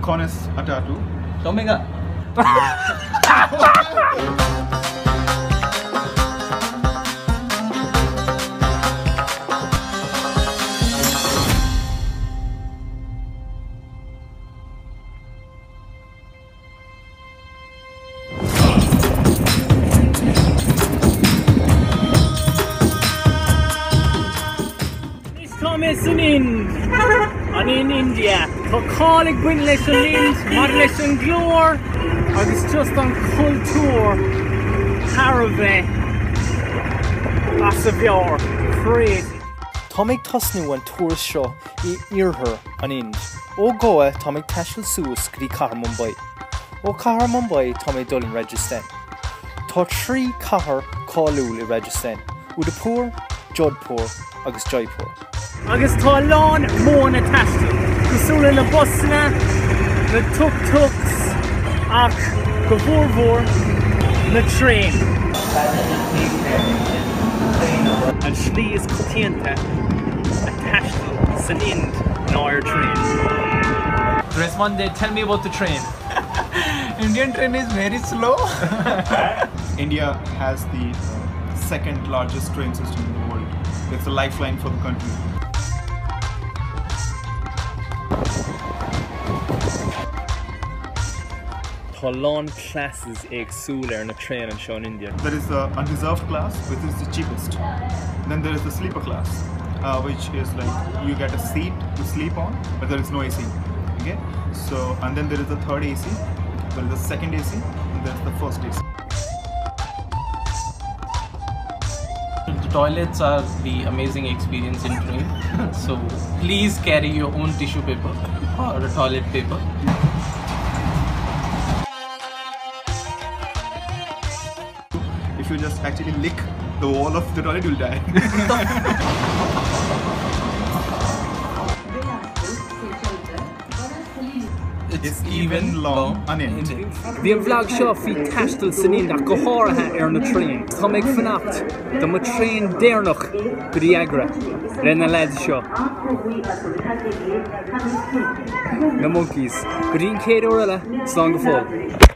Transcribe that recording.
Conas atá tú? Tá mé go. Anois tá mé san Ind, an in India. Tá cáil ag baint leis an Ind maidir leis an nglór agus just an cultúr thar a bheith as a mheabhair. Crazy. Tá mé ag tosnú an turas seo i iarthar an Ind. Ó Goa tá mé ag taisteal suas go dtí cathair Mumbai. Ó cathair Mumbai tá mé ag dul in Rajasthan. Tá 3 cathair cáiliúil i Rajasthan, Udaipur, Jodhpur agus Jaipur. Agus tá a lán modhanna taistil, cosúil le na busanna, na tuk-tuks ach go mhórmhór na traein. An slí is coitianta a taisteal san Ind ná ar traein. Resmonde, tell me about the train. Indian train is very slow. India has the second largest train system in the world. It's a lifeline for the country. Tá a lán classes éagsúla ar na traein anseo in India. There is the unreserved class, which is the cheapest. Then there is the sleeper class, uh, which is like you get a seat to sleep on, but there is no AC. Okay, so and then there is the third AC, there is the second AC, and there is the first AC. The toilets are the amazing experience in train. So please carry your own tissue paper or a toilet paper. If you just actually lick the wall of the toilet, you'll die. It's even long an Ind. Bhí an vlog seo faoi taisteal san Ind ach go háirithe ar na traein. Tá mé ag fanacht do mo traein deireanach go dtí Agra le na leaids seo. Na monkeys. Go dtí an chéad uair eile, slán go fóill.